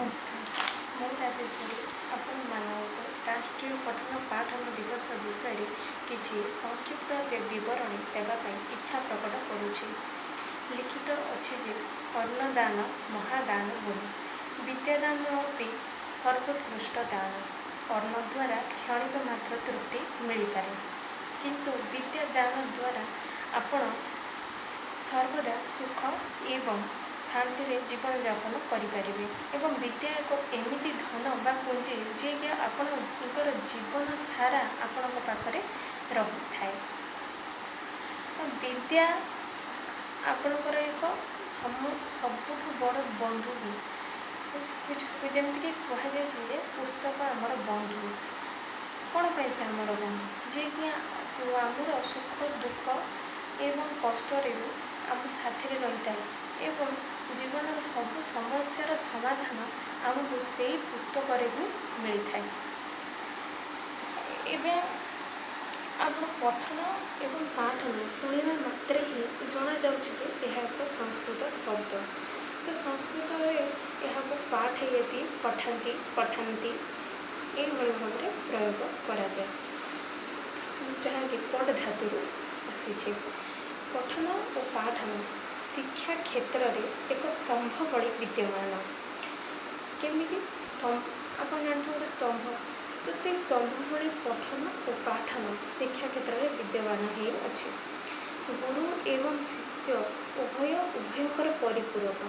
ନମସ୍କାର, ମୁଁ ରାଜେଶ୍ୱରୀ ଆପଣମାନଙ୍କୁ ରାଷ୍ଟ୍ରୀୟ ପଠନ ପାଠନ ଦିବସ ବିଷୟରେ କିଛି ସଂକ୍ଷିପ୍ତ ବିବରଣୀ ଦେବା ପାଇଁ ଇଚ୍ଛା ପ୍ରକଟ କରୁଛି। ଲିଖିତ ଅଛି ଯେ ଅନ୍ନଦାନ ମହାଦାନ ବୋଲି, ବିଦ୍ୟାଦାନ ଅପି ସର୍ବୋତ୍କୃଷ୍ଟ ଦାନ। ଅନ୍ନ ଦ୍ୱାରା କ୍ଷଣିକ ମାତ୍ର ତୃପ୍ତି ମିଳିପାରେ, କିନ୍ତୁ ବିଦ୍ୟାଦାନ ଦ୍ୱାରା ଆପଣ ସର୍ବଦା ସୁଖ ଏବଂ ଶାନ୍ତିରେ ଜୀବନଯାପନ କରିପାରିବେ। ଏବଂ ବିଦ୍ୟା ଏକ ଏମିତି ଧନ ବା ପୁଞ୍ଜି, ଯିଏକି ଆପଣଙ୍କର ଜୀବନ ସାରା ଆପଣଙ୍କ ପାଖରେ ରହିଥାଏ। ତ ବିଦ୍ୟା ଆପଣଙ୍କର ଏକ ସବୁଠୁ ବଡ଼ ବନ୍ଧୁ ବି। ଯେମିତିକି କୁହାଯାଇଛି ଯେ ପୁସ୍ତକ ଆମର ବନ୍ଧୁ। କ'ଣ ପାଇଁ ସେ ଆମର ବନ୍ଧୁ? ଯିଏକି ଆମର ସୁଖ ଦୁଃଖ ଏବଂ କଷ୍ଟରେ ବି ଆମ ସାଥିରେ ରହିଥାଏ ଏବଂ ଜୀବନର ସବୁ ସମସ୍ୟାର ସମାଧାନ ଆମକୁ ସେଇ ପୁସ୍ତକରେ ହିଁ ମିଳିଥାଏ। ଏବେ ଆପଣ ପଠନ ଏବଂ ପାଠନ ଶୁଣିବା ମାତ୍ରେ ହିଁ ଜଣାଯାଉଛି ଯେ ଏହା ଏକ ସଂସ୍କୃତ ଶବ୍ଦ। ତ ସଂସ୍କୃତରେ ଏହାକୁ ପାଠୟତି, ପଠାନ୍ତି, ପଠାନ୍ତି ଏଇଭଳି ଭାବରେ ପ୍ରୟୋଗ କରାଯାଏ, ଯାହାକି ପଠ୍ ଧାତୁରୁ ଆସିଛି। ପଠନ ଓ ପାଠନ ଶିକ୍ଷା କ୍ଷେତ୍ରରେ ଏକ ସ୍ତମ୍ଭ ଭଳି ବିଦ୍ୟମାନ। କେମିତି ସ୍ତମ୍ଭ? ଆପଣ ଜାଣିଥିବେ ଗୋଟେ ସ୍ତମ୍ଭ। ତ ସେଇ ସ୍ତମ୍ଭ ଭଳି ପଠନ ଓ ପାଠନ ଶିକ୍ଷା କ୍ଷେତ୍ରରେ ବିଦ୍ୟମାନ ହେଇଅଛି। ଗୁରୁ ଏବଂ ଶିଷ୍ୟ ଉଭୟ ଉଭୟଙ୍କର ପରିପୂରକ।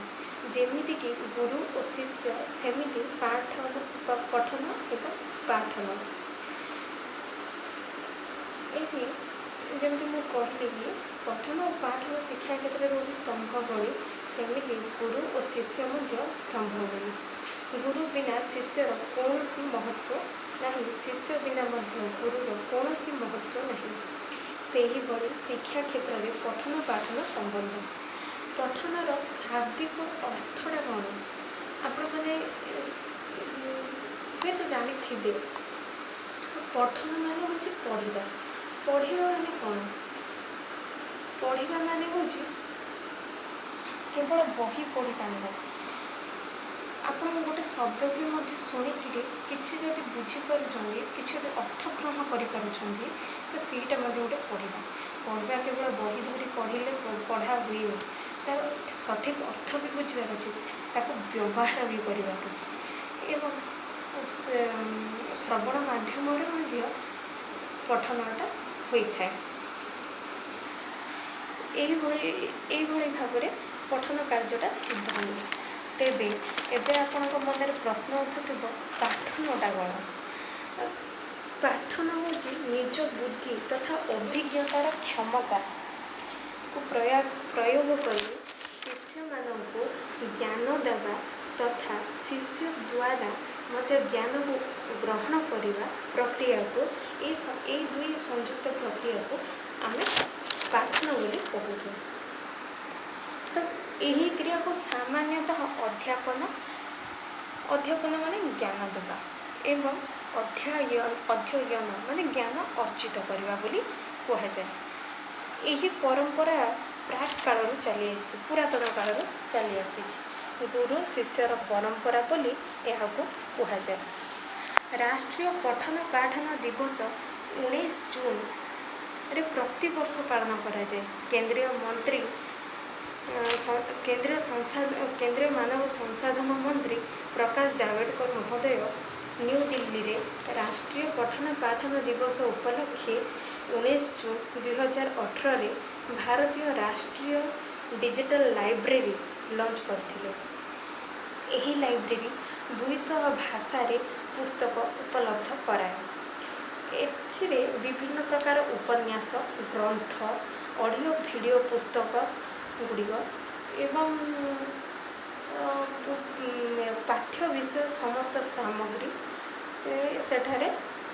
ଯେମିତିକି ଗୁରୁ ଓ ଶିଷ୍ୟ, ସେମିତି ପାଠନ, ପଠନ ଏବଂ ପାଠନ। ଏଇଠି ଯେମିତି ମୁଁ କହିଲି କି ପଠନ ଓ ପାଠନ ଶିକ୍ଷା କ୍ଷେତ୍ରରେ ଗୋଟେ ସ୍ତମ୍ଭ ଭଳି, ସେମିତି ଗୁରୁ ଓ ଶିଷ୍ୟ ମଧ୍ୟ ସ୍ତମ୍ଭ ଭଳି। ଗୁରୁ ବିନା ଶିଷ୍ୟର କୌଣସି ମହତ୍ତ୍ୱ ନାହିଁ, ଶିଷ୍ୟ ବିନା ମଧ୍ୟ ଗୁରୁର କୌଣସି ମହତ୍ତ୍ୱ ନାହିଁ। ସେହିଭଳି ଶିକ୍ଷା କ୍ଷେତ୍ରରେ ପଠନ ପାଠନ ସମ୍ବନ୍ଧ। ପଠନର ଶାବ୍ଦିକ ଅର୍ଥଟା କ'ଣ, ଆପଣମାନେ ହୁଏତ ଜାଣିଥିବେ। ପଠନ ମାନେ ହେଉଛି ପଢ଼ିବା। ପଢ଼ିବା ମାନେ କ'ଣ? ପଢ଼ିବା ମାନେ ହେଉଛି କେବଳ ବହି ପଢ଼ିବା ନୁହଁ। ଆପଣ ଗୋଟେ ଶବ୍ଦ ବି ମଧ୍ୟ ଶୁଣିକିରି କିଛି ଯଦି ବୁଝିପାରୁଛନ୍ତି, କିଛି ଯଦି ଅର୍ଥ ଗ୍ରହଣ କରିପାରୁଛନ୍ତି, ତ ସେଇଟା ମଧ୍ୟ ଗୋଟେ ପଢ଼ିବା। ପଢ଼ିବା କେବଳ ବହି ଧରି ପଢ଼ିଲେ ପଢ଼ା ହୁଏନି। ତାର ସଠିକ୍ ଅର୍ଥ ବି ବୁଝିବାର ଅଛି, ତାକୁ ବ୍ୟବହାର ବି କରିବାର ଅଛି ଏବଂ ଶ୍ରବଣ ମାଧ୍ୟମରେ ମଧ୍ୟ ପଠନଟା ହୋଇଥାଏ। ଏଇଭଳି ଭାବରେ ପଠନ କାର୍ଯ୍ୟଟା ସିଦ୍ଧ ହୁଏ। ତେବେ ଏବେ ଆପଣଙ୍କ ମନରେ ପ୍ରଶ୍ନ ଉଠୁଥିବ, ପାଠନଟା କ'ଣ? ପାଠନ ହେଉଛି ନିଜ ବୁଦ୍ଧି ତଥା ଅଭିଜ୍ଞତାର କ୍ଷମତାକୁ ପ୍ରୟୋଗ କରି ଶିଷ୍ୟମାନଙ୍କୁ ଜ୍ଞାନ ଦେବା ତଥା ଶିଷ୍ୟ ଦ୍ୱାରା ମଧ୍ୟ ଜ୍ଞାନକୁ ଗ୍ରହଣ କରିବା ପ୍ରକ୍ରିୟାକୁ, ଏଇ ଦୁଇ ସଂଯୁକ୍ତ ପ୍ରକ୍ରିୟାକୁ ଆମେ ପାଠନ ବୋଲି କହୁଛୁ। ତ ଏହି କ୍ରିୟାକୁ ସାମାନ୍ୟତଃ ଅଧ୍ୟାପନ, ଅଧ୍ୟାପନ ମାନେ ଜ୍ଞାନ ଦେବା ଏବଂ ଅଧ୍ୟୟନ ମାନେ ଜ୍ଞାନ ଅର୍ଜିତ କରିବା ବୋଲି କୁହାଯାଏ। ଏହି ପରମ୍ପରା ପ୍ରାକ୍ କାଳରୁ ଚାଲି ଆସିଛି, ପୁରାତନ କାଳରୁ ଚାଲି ଆସିଛି। ଗୁରୁ ଶିଷ୍ୟର ପରମ୍ପରା ବୋଲି ଏହାକୁ କୁହାଯାଏ। ରାଷ୍ଟ୍ରୀୟ ପଠନ ପାଠନ ଦିବସ 19 ଜୁନରେ ପ୍ରତିବର୍ଷ ପାଳନ କରାଯାଏ। କେନ୍ଦ୍ରୀୟ ମନ୍ତ୍ରୀ, କେନ୍ଦ୍ରୀୟ ମାନବ ସଂସାଧନ ମନ୍ତ୍ରୀ ପ୍ରକାଶ ଜାଭେଡ଼କର ମହୋଦୟ ନ୍ୟୁଦିଲ୍ଲୀରେ ରାଷ୍ଟ୍ରୀୟ ପଠନ ପାଠନ ଦିବସ ଉପଲକ୍ଷେ 19 ଜୁନ 2018ରେ ଭାରତୀୟ ରାଷ୍ଟ୍ରୀୟ ଡିଜିଟାଲ ଲାଇବ୍ରେରୀ ଲଞ୍ଚ କରିଥିଲେ। ଏହି ଲାଇବ୍ରେରୀ 200 ଭାଷାରେ ପୁସ୍ତକ ଉପଲବ୍ଧ କରାଏ। ଏଥିରେ ବିଭିନ୍ନ ପ୍ରକାର ଉପନ୍ୟାସ, ଗ୍ରନ୍ଥ, ଅଡ଼ିଓ ଭିଡ଼ିଓ ପୁସ୍ତକ ଗୁଡ଼ିକ ଏବଂ ପାଠ୍ୟ ବିଷୟ ସମସ୍ତ ସାମଗ୍ରୀ ସେଠାରେ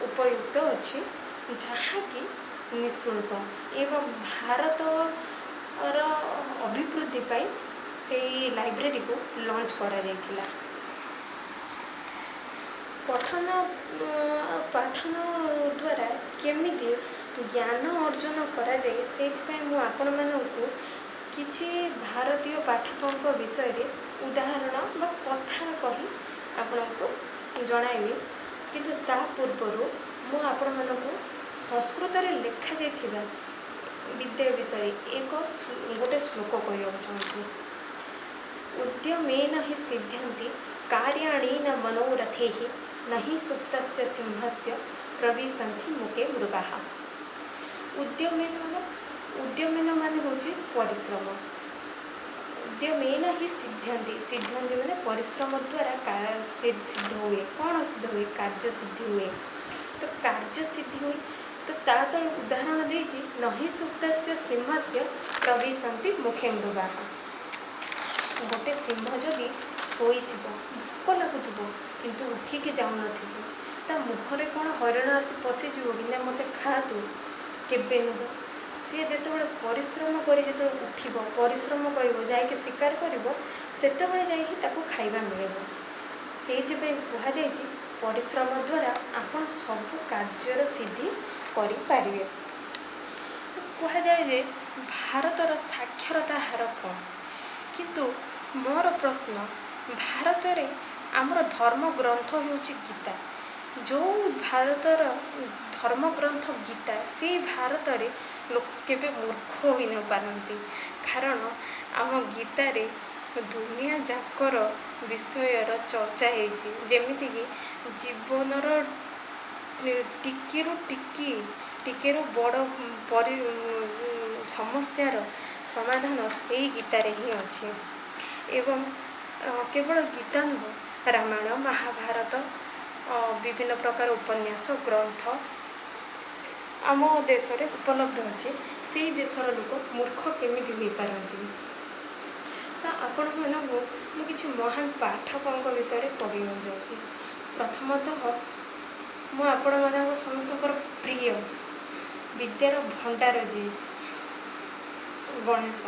ଉପଯୁକ୍ତ ଅଛି, ଯାହାକି ନିଃଶୁଳ୍କ ଏବଂ ଭାରତର ଅଭିବୃଦ୍ଧି ପାଇଁ ସେଇ ଲାଇବ୍ରେରୀକୁ ଲଞ୍ଚ କରାଯାଇଥିଲା। ପଠନ ପାଠନ ଦ୍ୱାରା କେମିତି ଜ୍ଞାନ ଅର୍ଜନ କରାଯାଏ, ସେଇଥିପାଇଁ ମୁଁ ଆପଣମାନଙ୍କୁ କିଛି ଭାରତୀୟ ପାଠକଙ୍କ ବିଷୟରେ ଉଦାହରଣ ବା କଥା କହି ଜଣାଇବି, କିନ୍ତୁ ତା ପୂର୍ବରୁ ମୁଁ ଆପଣମାନଙ୍କୁ ସଂସ୍କୃତରେ ଲେଖାଯାଇଥିବା ବିଦ୍ୟା ବିଷୟରେ ଏକ ଗୋଟେ ଶ୍ଲୋକ କହିବାକୁ ଚାହୁଁଛି। ଉଦ୍ୟମେନ ହି ସିଦ୍ଧ୍ୟନ୍ତି କାର୍ଯ୍ୟାଣି ନ ମନୋରଥୈଃ, नहि ସୁପ୍ତସ୍ୟ ସିଂହସ୍ୟ ପ୍ରବିଶନ୍ତି ମୁଖେ ମୃଗାଃ। ଉଦ୍ୟମେନ ମାନେ, ଉଦ୍ୟମେନ ମାନେ ହେଉଛି ପରିଶ୍ରମ। ଉଦ୍ୟମେନ ହିଁ ସିଦ୍ଧ୍ୟନ୍ତି, ସିଦ୍ଧ୍ୟନ୍ତି ମାନେ ପରିଶ୍ରମ ଦ୍ୱାରା ସିଦ୍ଧ ହୁଏ। କ'ଣ ସିଦ୍ଧ ହୁଏ? କାର୍ଯ୍ୟ ସିଦ୍ଧି ହୁଏ। ତ କାର୍ଯ୍ୟ ସିଦ୍ଧି ହୁଏ। ତ ତା ତଳେ ଉଦାହରଣ ଦେଇଛି, ନହି ସୁପ୍ତସ୍ୟ ସିଂହସ୍ୟ ପ୍ରବିଶନ୍ତି ମୁଖେ ମୃଗାଃ। ଗୋଟେ ସିଂହ ଯଦି ଶୋଇଥିବ, ଭୋକ ଲାଗୁଥିବ, କିନ୍ତୁ ଉଠିକି ଯାଉନଥିବ, ତା ମୁହଁରେ କ'ଣ ହରିଣ ଆସି ପଶିଯିବ କି ନା ମୋତେ ଖା ତୁ? କେବେ ନୁହଁ। ସିଏ ଯେତେବେଳେ ପରିଶ୍ରମ କରି ଯେତେବେଳେ ଉଠିବ, ପରିଶ୍ରମ କରିବ, ଯାଇକି ଶିକାର କରିବ, ସେତେବେଳେ ଯାଇକି ତାକୁ ଖାଇବା ମିଳିବ। ସେଇଥିପାଇଁ କୁହାଯାଇଛି, ପରିଶ୍ରମ ଦ୍ୱାରା ଆପଣ ସବୁ କାର୍ଯ୍ୟର ସିଦ୍ଧି କରିପାରିବେ। କୁହାଯାଏ ଯେ ଭାରତର ସାକ୍ଷରତା ହାର କମ୍, କିନ୍ତୁ ମୋର ପ୍ରଶ୍ନ, ଭାରତରେ ଆମର ଧର୍ମଗ୍ରନ୍ଥ ହେଉଛି ଗୀତା। ଯେଉଁ ଭାରତର ଧର୍ମଗ୍ରନ୍ଥ ଗୀତା, ସେଇ ଭାରତରେ ଲୋକ କେବେ ମୂର୍ଖ ହୋଇନପାରନ୍ତି, କାରଣ ଆମ ଗୀତାରେ ଦୁନିଆ ଯାକର ବିଷୟର ଚର୍ଚ୍ଚା ହେଇଛି, ଯେମିତିକି ଜୀବନର ଟିକିରୁ ଟିକି, ଟିକେରୁ ବଡ଼ ପରି ସମସ୍ୟାର ସମାଧାନ ସେଇ ଗୀତାରେ ହିଁ ଅଛି। ଏବଂ କେବଳ ଗୀତା ନୁହଁ, ରାମାୟଣ, ମହାଭାରତ, ବିଭିନ୍ନ ପ୍ରକାର ଉପନ୍ୟାସ, ଗ୍ରନ୍ଥ ଆମ ଦେଶରେ ଉପଲବ୍ଧ ଅଛି। ସେଇ ଦେଶର ଲୋକ ମୂର୍ଖ କେମିତି ହୋଇପାରନ୍ତି? ତ ଆପଣମାନଙ୍କୁ ମୁଁ କିଛି ମହାନ ପାଠକଙ୍କ ବିଷୟରେ କହିବାକୁ ଯାଉଛି। ପ୍ରଥମତଃ ମୁଁ ଆପଣମାନଙ୍କ ସମସ୍ତଙ୍କର ପ୍ରିୟ ବିଦ୍ୟାର ଭଣ୍ଡାର ଯିଏ ଗଣେଶ।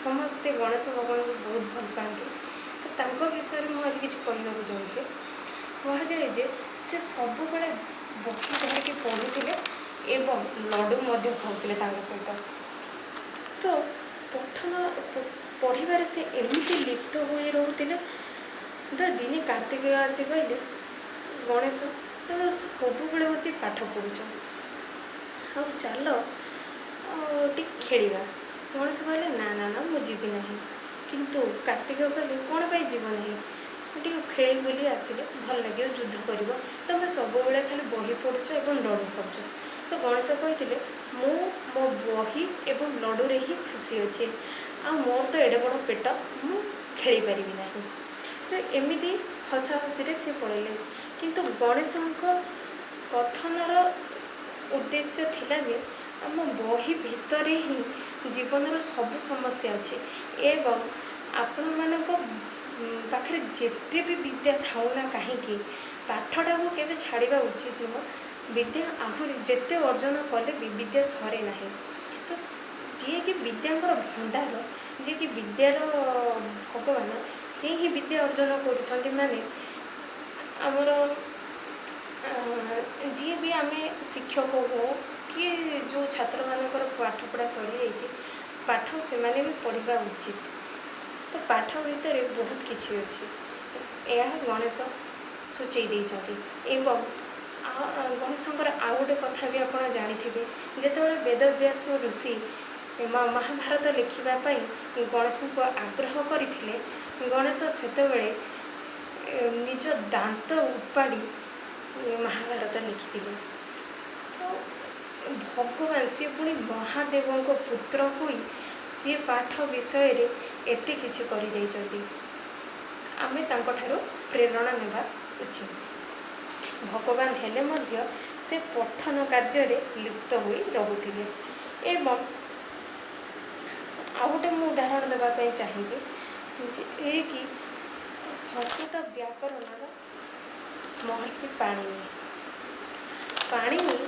ସମସ୍ତେ ଗଣେଶ ଭଗବାନଙ୍କୁ ବହୁତ ଭଲ ପାଆନ୍ତି। ତ ତାଙ୍କ ବିଷୟରେ ମୁଁ ଆଜି କିଛି କହିବାକୁ ଯାଉଛି। କୁହାଯାଏ ଯେ ସେ ସବୁବେଳେ ବହି ଧରିକି ପଢ଼ୁଥିଲେ ଏବଂ ଲଡ଼ୁ ମଧ୍ୟ ଖାଉଥିଲେ ତାଙ୍କ ସହିତ। ତ ପଠନ ପଢ଼ିବାରେ ସେ ଏମିତି ଲିପ୍ତ ହୋଇ ରହୁଥିଲେ। ତ ଦିନେ କାର୍ତ୍ତିକେୟ ଆସି କହିଲେ, ଗଣେଶ, ତୁମେ ସବୁବେଳେ ବସି ପାଠ ପଢ଼ୁଛ, ଆଉ ଚାଲ ଟିକେ ଖେଳିବା। ଗଣେଶ କହିଲେ, ନା ନା ନା, ମୁଁ ଯିବି ନାହିଁ। କିନ୍ତୁ କାର୍ତ୍ତିକେୟ କହିଲେ, କ'ଣ ପାଇଁ ଯିବ ନାହିଁ? ଟିକେ ଖେଳି ବୁଲି ଆସିଲେ ଭଲ ଲାଗିବ, ଯୁଦ୍ଧ କରିବ। ତୁମେ ସବୁବେଳେ ଖାଲି ବହି ପଢ଼ୁଛ ଏବଂ ଲଡ଼ୁ ଖାଉଛ। ତ ଗଣେଶ କହିଥିଲେ, ମୁଁ ମୋ ବହି ଏବଂ ଲଡ଼ୁରେ ହିଁ ଖୁସି ଅଛି, ଆଉ ମୋର ତ ଏଡ଼େ ବଡ଼ ପେଟ, ମୁଁ ଖେଳିପାରିବି ନାହିଁ। ତ ଏମିତି ହସା ହସିରେ ସେ ପଳେଇଲେ। କିନ୍ତୁ ଗଣେଶଙ୍କ କଥନର ଉଦ୍ଦେଶ୍ୟ ଥିଲା ଯେ ଆମ ବହି ଭିତରେ ହିଁ ଜୀବନର ସବୁ ସମସ୍ୟା ଅଛି, ଏବଂ ଆପଣମାନଙ୍କ ପାଖରେ ଯେତେ ବି ବିଦ୍ୟା ଥାଉ ନା କାହିଁକି, ପାଠଟାକୁ କେବେ ଛାଡ଼ିବା ଉଚିତ ନୁହଁ। ବିଦ୍ୟା ଆହୁରି ଯେତେ ଅର୍ଜନ କଲେ ବି ବିଦ୍ୟା ସରେ ନାହିଁ। ତ ଯିଏକି ବିଦ୍ୟାଙ୍କର ଭଣ୍ଡାର, ଯିଏକି ବିଦ୍ୟାର ଭଗବାନ, ସେ ହିଁ ବିଦ୍ୟା ଅର୍ଜନ କରୁଛନ୍ତି। ମାନେ ଆମର ଯିଏ ବି ଆମେ ଶିକ୍ଷକ ହଉ କି ଯେଉଁ ଛାତ୍ରମାନଙ୍କର ପାଠପଢ଼ା ସରିଯାଇଛି, ପାଠ ସେମାନେ ବି ପଢ଼ିବା ଉଚିତ। ତ ପାଠ ଭିତରେ ବହୁତ କିଛି ଅଛି, ଏହା ଗଣେଶ ସୂଚେଇ ଦେଇଛନ୍ତି। ଏବଂ ଗଣେଶଙ୍କର ଆଉ ଗୋଟେ କଥା ବି ଆପଣ ଜାଣିଥିବେ, ଯେତେବେଳେ ବେଦବ୍ୟାସ ଋଷି ମହାଭାରତ ଲେଖିବା ପାଇଁ ଗଣେଶଙ୍କୁ ଆଗ୍ରହ କରିଥିଲେ, ଗଣେଶ ସେତେବେଳେ ନିଜ ଦାନ୍ତ ଉପାଡ଼ି ମହାଭାରତ ଲେଖିଥିଲେ। ତ ଭଗବାନ, ସିଏ ପୁଣି ମହାଦେବଙ୍କ ପୁତ୍ର ହୋଇ ସିଏ ପାଠ ବିଷୟରେ ଏତେ କିଛି କରିଯାଇଛନ୍ତି, ଆମେ ତାଙ୍କଠାରୁ ପ୍ରେରଣା ନେବା ଉଚିତ। ଭଗବାନ ହେଲେ ମଧ୍ୟ ସେ ପଠନ କାର୍ଯ୍ୟରେ ଲିପ୍ତ ହୋଇ ରହୁଥିଲେ। ଏବଂ ଆଉ ଗୋଟେ ମୁଁ ଉଦାହରଣ ଦେବା ପାଇଁ ଚାହିଁବି ଯେ କି ସଂସ୍କୃତ ବ୍ୟାକରଣର ମହର୍ଷି ପାଣିନି। ପାଣିନି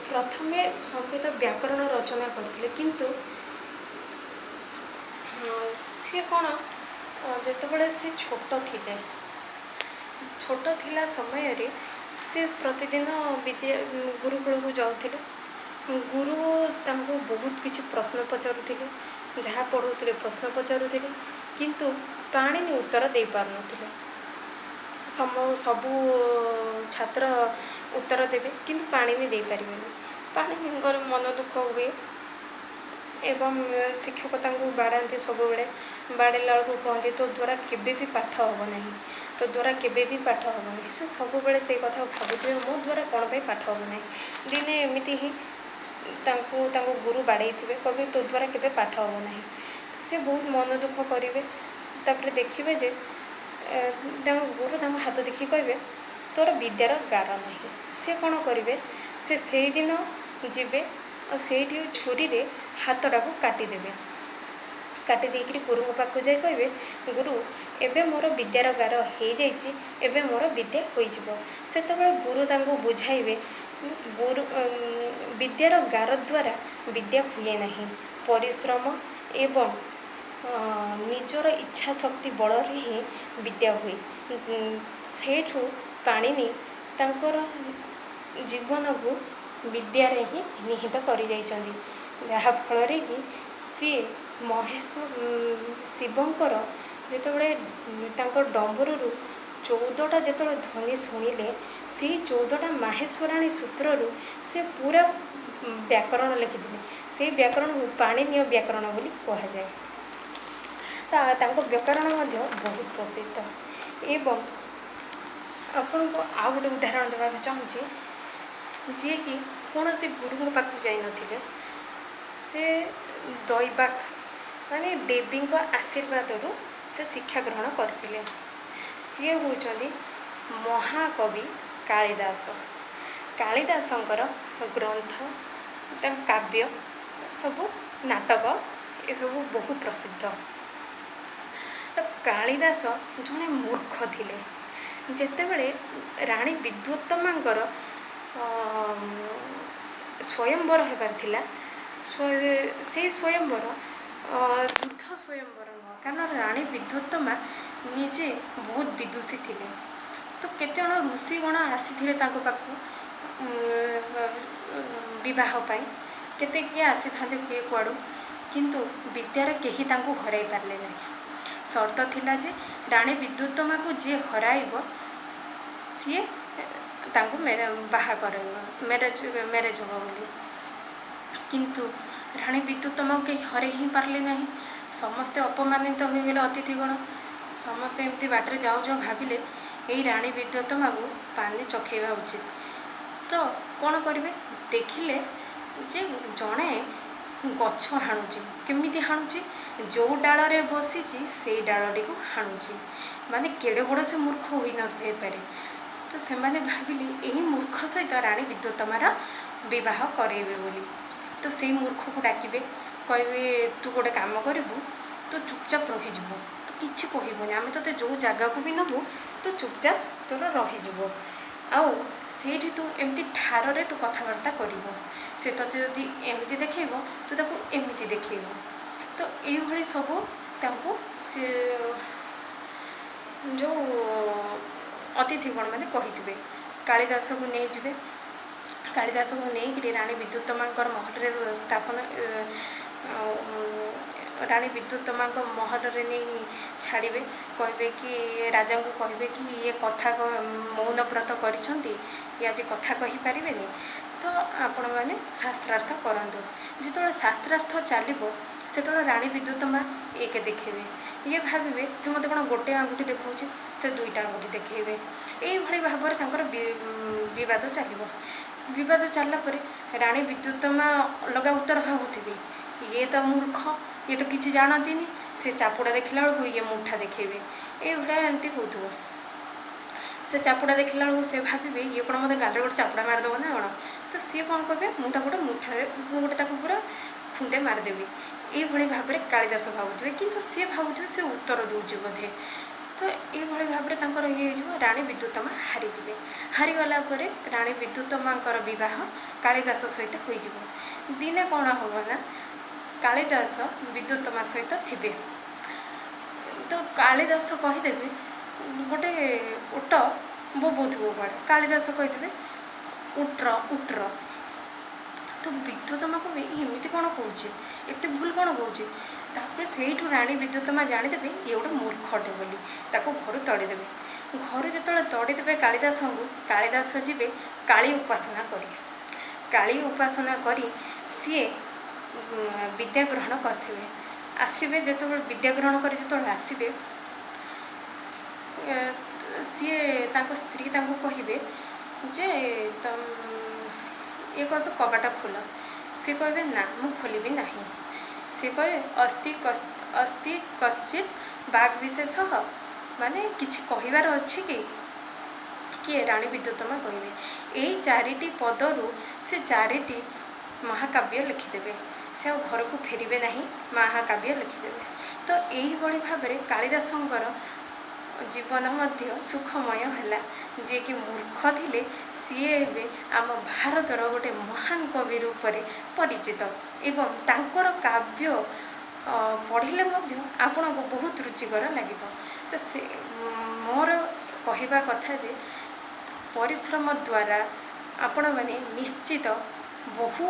ପ୍ରଥମେ ସଂସ୍କୃତ ବ୍ୟାକରଣ ରଚନା କରିଥିଲେ, କିନ୍ତୁ ସିଏ କ'ଣ, ଯେତେବେଳେ ସେ ଛୋଟ ଥିଲେ, ଛୋଟ ଥିଲା ସମୟରେ ସେ ପ୍ରତିଦିନ ବିଦ୍ୟା ଗୁରୁକୁଳକୁ ଯାଉଥିଲେ। ଗୁରୁ ତାଙ୍କୁ ବହୁତ କିଛି ପ୍ରଶ୍ନ ପଚାରୁଥିଲେ, ଯାହା ପଢ଼ଉଥିଲେ ପ୍ରଶ୍ନ ପଚାରୁଥିଲେ, କିନ୍ତୁ ପାଣିନି ଉତ୍ତର ଦେଇପାରୁନଥିଲେ। ସବୁ ଛାତ୍ର ଉତ୍ତର ଦେବେ, କିନ୍ତୁ ପାଣିନି ଦେଇପାରିବେନି। ପାଣିନିଙ୍କର ମନ ଦୁଃଖ ହୁଏ ଏବଂ ଶିକ୍ଷକ ତାଙ୍କୁ ବାଡ଼ାନ୍ତି ସବୁବେଳେ। ବାଡ଼େଇଲା ବେଳକୁ କୁହନ୍ତି, ତୋ ଦ୍ୱାରା କେବେ ବି ପାଠ ହେବ ନାହିଁ, ତୋ ଦ୍ୱାରା କେବେ ବି ପାଠ ହେବ ନାହିଁ। ସେ ସବୁବେଳେ ସେଇ କଥାକୁ ଭାବୁଥିବେ, ମୋ ଦ୍ୱାରା କ'ଣ ପାଇଁ ପାଠ ହେବ ନାହିଁ। ଦିନେ ଏମିତି ହିଁ ତାଙ୍କୁ ତାଙ୍କ ଗୁରୁ ବାଡ଼େଇଥିବେ, କହିବେ ତୋ ଦ୍ୱାରା କେବେ ପାଠ ହେବ ନାହିଁ। ସେ ବହୁତ ମନ ଦୁଃଖ କରିବେ। ତାପରେ ଦେଖିବେ ଯେ ତାଙ୍କ ଗୁରୁ ତାଙ୍କ ହାତ ଦେଖିକି କହିବେ, ତୋର ବିଦ୍ୟାର ଗାର ନାହିଁ। ସେ କ'ଣ କରିବେ? ସେ ସେଇଦିନ ଯିବେ ଆଉ ସେଇଠି ଛୁରୀରେ ହାତଟାକୁ କାଟିଦେବେ। କାଟି ଦେଇକରି ଗୁରୁଙ୍କ ପାଖକୁ ଯାଇ କହିବେ, ଗୁରୁ, ଏବେ ମୋର ବିଦ୍ୟାର ଗାର ହେଇଯାଇଛି, ଏବେ ମୋର ବିଦ୍ୟା ହୋଇଯିବ। ସେତେବେଳେ ଗୁରୁ ତାଙ୍କୁ ବୁଝାଇବେ, ଗୁରୁ, ବିଦ୍ୟାର ଗାର ଦ୍ୱାରା ବିଦ୍ୟା ହୁଏ ନାହିଁ, ପରିଶ୍ରମ ଏବଂ ନିଜର ଇଚ୍ଛା ଶକ୍ତି ବଳରେ ହିଁ ବିଦ୍ୟା ହୁଏ। ସେଇଠୁ ପାଣିନି ତାଙ୍କର ଜୀବନକୁ ବିଦ୍ୟାରେ ହିଁ ନିହିତ କରିଯାଇଛନ୍ତି, ଯାହାଫଳରେ କି ସିଏ ମହେଶ ଶିବଙ୍କର ଯେତେବେଳେ ତାଙ୍କ ଡମ୍ବୁରୁରୁ 14ଟା ଯେତେବେଳେ ଧ୍ୱନି ଶୁଣିଲେ, ସେଇ 14ଟା ମାହେଶ୍ୱରାଣୀ ସୂତ୍ରରୁ ସେ ପୁରା ବ୍ୟାକରଣ ଲେଖିଥିଲେ। ସେଇ ବ୍ୟାକରଣକୁ ପାଣିନୀୟ ବ୍ୟାକରଣ ବୋଲି କୁହାଯାଏ। ତାଙ୍କ ବ୍ୟାକରଣ ମଧ୍ୟ ବହୁତ ପ୍ରସିଦ୍ଧ। ଏବଂ ଆପଣଙ୍କୁ ଆଉ ଗୋଟେ ଉଦାହରଣ ଦେବାକୁ ଚାହୁଁଛି, ଯିଏକି କୌଣସି ଗୁରୁଙ୍କ ପାଖକୁ ଯାଇନଥିଲେ। ସେ ଦୈବାକ ମାନେ ଦେବୀଙ୍କ ଆଶୀର୍ବାଦରୁ ସେ ଶିକ୍ଷା ଗ୍ରହଣ କରିଥିଲେ। ସିଏ ହେଉଛନ୍ତି ମହାକବି କାଳିଦାସ। କାଳିଦାସଙ୍କର ଗ୍ରନ୍ଥ, ତାଙ୍କ କାବ୍ୟ ସବୁ, ନାଟକ ଏସବୁ ବହୁତ ପ୍ରସିଦ୍ଧ। ତ କାଳିଦାସ ଜଣେ ମୂର୍ଖ ଥିଲେ। ଯେତେବେଳେ ରାଣୀ ବିଦ୍ୟୁତ୍ତମାଙ୍କର ସ୍ୱୟମ୍ବର ହେବାର ଥିଲା, ସେଇ ସ୍ୱୟମ୍ବର ଯୁଦ୍ଧ ସ୍ୱୟମ୍ବର ନୁହଁ, କାରଣ ରାଣୀ ବିଦ୍ୟୁତ୍ତମା ନିଜେ ବହୁତ ବିଦୁଷୀ ଥିଲେ। ତ କେତେଜଣ ଋଷିଗଣ ଆସିଥିଲେ ତାଙ୍କ ପାଖକୁ ବିବାହ ପାଇଁ, କେତେ କିଏ ଆସିଥାନ୍ତେ କିଏ କୁଆଡ଼ୁ, କିନ୍ତୁ ବିଦ୍ୟାରେ କେହି ତାଙ୍କୁ ହରାଇ ପାରିଲେ ନାହିଁ। ସର୍ତ୍ତ ଥିଲା ଯେ ରାଣୀ ବିଦ୍ୟୁତ୍ତମାକୁ ଯିଏ ହରାଇବ ସିଏ ତାଙ୍କୁ ବାହା କରାଇବ, ମ୍ୟାରେଜ୍ ହେବ ବୋଲି। କିନ୍ତୁ ରାଣୀ ବିଦ୍ୟୁତ୍ତମାକୁ କେହି ହରାଇ ହିଁ ପାରିଲେ ନାହିଁ। ସମସ୍ତେ ଅପମାନିତ ହୋଇଗଲେ। ଅତିଥିଗଣ ସମସ୍ତେ ଏମିତି ବାଟରେ ଯାଉ ଯାଉ ଭାବିଲେ, ଏଇ ରାଣୀ ବିଦ୍ୟୁତ୍ତମାକୁ ପାନେ ଚଖେଇବା ଉଚିତ। ତ କ'ଣ କରିବେ? ଦେଖିଲେ ଯେ ଜଣେ ଗଛ ହାଣୁଛି। କେମିତି ହାଣୁଛି? ଯେଉଁ ଡାଳରେ ବସିଛି ସେଇ ଡାଳଟିକୁ ହାଣୁଛି। ମାନେ କେଡ଼େ ବଡ଼ ସେ ମୂର୍ଖ ହୋଇନଥାଇପାରେ। ତ ସେମାନେ ଭାବିଲେ ଏହି ମୂର୍ଖ ସହିତ ରାଣୀ ବିଦ୍ୟୁତ୍ତମାର ବିବାହ କରାଇବେ ବୋଲି। ତ ସେଇ ମୂର୍ଖକୁ ଡାକିବେ, କହିବେ, ତୁ ଗୋଟେ କାମ କରିବୁ, ତୁ ଚୁପଚାପ ରହିଯିବୁ, ତୁ କିଛି କହିବୁନି, ଆମେ ତୋତେ ଯେଉଁ ଜାଗାକୁ ବି ନେବୁ ତୁ ଚୁପଚାପ ତୋର ରହିଯିବୁ, ଆଉ ସେଇଠି ତୁ ଏମିତି ଠାରରେ ତୁ କଥାବାର୍ତ୍ତା କରିବୁ। ସେ ତୋତେ ଯଦି ଏମିତି ଦେଖେଇବ, ତୁ ତାକୁ ଏମିତି ଦେଖେଇବୁ। ତ ଏଇଭଳି ସବୁ ତାଙ୍କୁ ସେ ଯେଉଁ ଅତିଥିଗଣ ମାନେ କହିଥିବେ। କାଳିଦାସକୁ ନେଇଯିବେ। କାଳିଦାସକୁ ନେଇକରି ରାଣୀ ବିଦ୍ୟୁତ୍ତମାଙ୍କର ମହଲରେ ସ୍ଥାପନ, ରାଣୀ ବିଦ୍ୟୁତ୍ତମାଙ୍କ ମହଲରେ ନେଇ ଛାଡ଼ିବେ। କହିବେ କି, ରାଜାଙ୍କୁ କହିବେ କି ଇଏ କଥା ମୌନ ବ୍ରତ କରିଛନ୍ତି, ଇଏ ଆଜି କଥା କହିପାରିବେନି, ତ ଆପଣମାନେ ଶାସ୍ତ୍ରାର୍ଥ କରନ୍ତୁ। ଯେତେବେଳେ ଶାସ୍ତ୍ରାର୍ଥ ଚାଲିବ, ସେତେବେଳେ ରାଣୀ ବିଦ୍ୟୁତ୍ତମା ଏକ ଦେଖେଇବେ। ଇଏ ଭାବିବେ ସେ ମୋତେ କ'ଣ ଗୋଟେ ଆଙ୍ଗୁଠି ଦେଖାଉଛି, ସେ ଦୁଇଟା ଆଙ୍ଗୁଠି ଦେଖେଇବେ। ଏଇଭଳି ଭାବରେ ତାଙ୍କର ବିବାଦ ଚାଲିବ। ବିବାଦ ଚାଲିଲା ପରେ ରାଣୀ ବିଦ୍ୟୁତ୍ତମା ଅଲଗା ଉତ୍ତର ଭାବୁଥିବେ, ଇଏ ତ ମୂର୍ଖ, ଇଏ ତ କିଛି ଜାଣନ୍ତିନି, ସେ ଚାପୁଡ଼ା ଦେଖିଲା ବେଳକୁ ଇଏ ମୁଠା ଦେଖେଇବେ। ଏଇଭଳିଆ ଏମିତି ହେଉଥିବ। ସେ ଚାପୁଡ଼ା ଦେଖିଲା ବେଳକୁ ସେ ଭାବିବେ, ଇଏ କ'ଣ ମୋତେ ଗାଲରେ ଗୋଟେ ଚାପୁଡ଼ା ମାରିଦେବ ନା କ'ଣ? ତ ସିଏ କ'ଣ କରିବେ? ମୁଁ ତାକୁ ଗୋଟେ ମୁଠାରେ, ମୁଁ ଗୋଟେ ତାକୁ ପୁରା ଖୁନ୍ଦେ ମାରିଦେବି। ଏଇଭଳି ଭାବରେ କାଳିଦାସ ଭାବୁଥିବେ, କିନ୍ତୁ ସିଏ ଭାବୁଥିବେ ସେ ଉତ୍ତର ଦେଉଛି ବୋଧେ। ତ ଏଇଭଳି ଭାବରେ ତାଙ୍କର ଇଏ ହେଇଯିବ, ରାଣୀ ବିଦ୍ୟୁତ୍ତମା ହାରିଯିବେ। ହାରିଗଲା ପରେ ରାଣୀ ବିଦ୍ୟୁତ୍ତମାଙ୍କର ବିବାହ କାଳିଦାସ ସହିତ ହୋଇଯିବ। ଦିନେ କ'ଣ ହେବ ନା, କାଳିଦାସ ବିଦ୍ୟୁତ୍ତମା ସହିତ ଥିବେ। ତ କାଳିଦାସ କହିଦେବେ, ଗୋଟେ ଓଟ ବୋବଉଥିବ କୁଆଡ଼େ, କାଳିଦାସ କହିଦେବେ, ଉଟ୍ର ଉଟ୍ର। ତ ବିଦ୍ୟୁତ୍ତମା କହିବେ, ଏମିତି କ'ଣ କହୁଛି, ଏତେ ଭୁଲ କ'ଣ କହୁଛି? ତାପରେ ସେଇଠୁ ରାଣୀ ବିଦ୍ୟୁତ୍ତମା ଜାଣିଦେବେ ଇଏ ଗୋଟେ ମୂର୍ଖଟେ ବୋଲି, ତାକୁ ଘରୁ ତଡ଼ିଦେବେ। ଘରୁ ଯେତେବେଳେ ତଡ଼ିଦେବେ କାଳିଦାସଙ୍କୁ, କାଳିଦାସ ଯିବେ କାଳୀ ଉପାସନା କରି। କାଳୀ ଉପାସନା କରି ସିଏ ବିଦ୍ୟା ଗ୍ରହଣ କରିଥିବେ। ଆସିବେ ଯେତେବେଳେ, ବିଦ୍ୟା ଗ୍ରହଣ କରି ଯେତେବେଳେ ଆସିବେ, ସିଏ ତାଙ୍କ ସ୍ତ୍ରୀ ତାଙ୍କୁ କହିବେ ଯେ ଇଏ କହିବେ, କବାଟ ଖୋଲ। ସିଏ କହିବେ, ନା, ମୁଁ ଖୋଲିବି ନାହିଁ। ସିଏ କହିବେ, ଅସ୍ତି କଶ୍ଚିତ୍ ବାକ୍ ବିଶେଷ, ମାନେ କିଛି କହିବାର ଅଛି କି? କିଏ? ରାଣୀ ବିଦ୍ୟୁତ୍ତମା କହିବେ। ଏଇ ଚାରିଟି ପଦରୁ ସେ ଚାରିଟି ମହାକାବ୍ୟ ଲେଖିଦେବେ। ସେ ଆଉ ଘରକୁ ଫେରିବେ ନାହିଁ, ମହାକାବ୍ୟ ଲେଖିଦେବେ। ତ ଏଇଭଳି ଭାବରେ କାଳିଦାସଙ୍କର ଜୀବନ ମଧ୍ୟ ସୁଖମୟ ହେଲା। ଯିଏକି ମୂର୍ଖ ଥିଲେ, ସିଏ ଏବେ ଆମ ଭାରତର ଗୋଟେ ମହାନ କବି ରୂପରେ ପରିଚିତ ଏବଂ ତାଙ୍କର କାବ୍ୟ ପଢ଼ିଲେ ମଧ୍ୟ ଆପଣଙ୍କୁ ବହୁତ ରୁଚିକର ଲାଗିବ। ତ ସେ ମୋର କହିବା କଥା ଯେ ପରିଶ୍ରମ ଦ୍ୱାରା ଆପଣମାନେ ନିଶ୍ଚିତ ବହୁ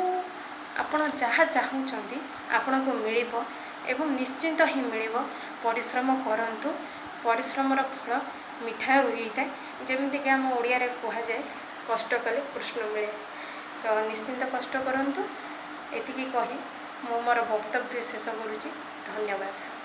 ଆପଣ ଯାହା ଚାହୁଁଛନ୍ତି ଆପଣଙ୍କୁ ମିଳିବ ଏବଂ ନିଶ୍ଚିନ୍ତ ହିଁ ମିଳିବ। ପରିଶ୍ରମ କରନ୍ତୁ, ପରିଶ୍ରମର ଫଳ ମିଠା ହୋଇଥାଏ। ଯେମିତିକି ଆମ ଓଡ଼ିଆରେ କୁହାଯାଏ, କଷ୍ଟ କଲେ କୃଷ୍ଣ ମିଳେ। ତ ନିଶ୍ଚିନ୍ତ କଷ୍ଟ କରନ୍ତୁ। ଏତିକି କହି ମୁଁ ମୋର ବକ୍ତବ୍ୟ ଶେଷ କରୁଛି। ଧନ୍ୟବାଦ।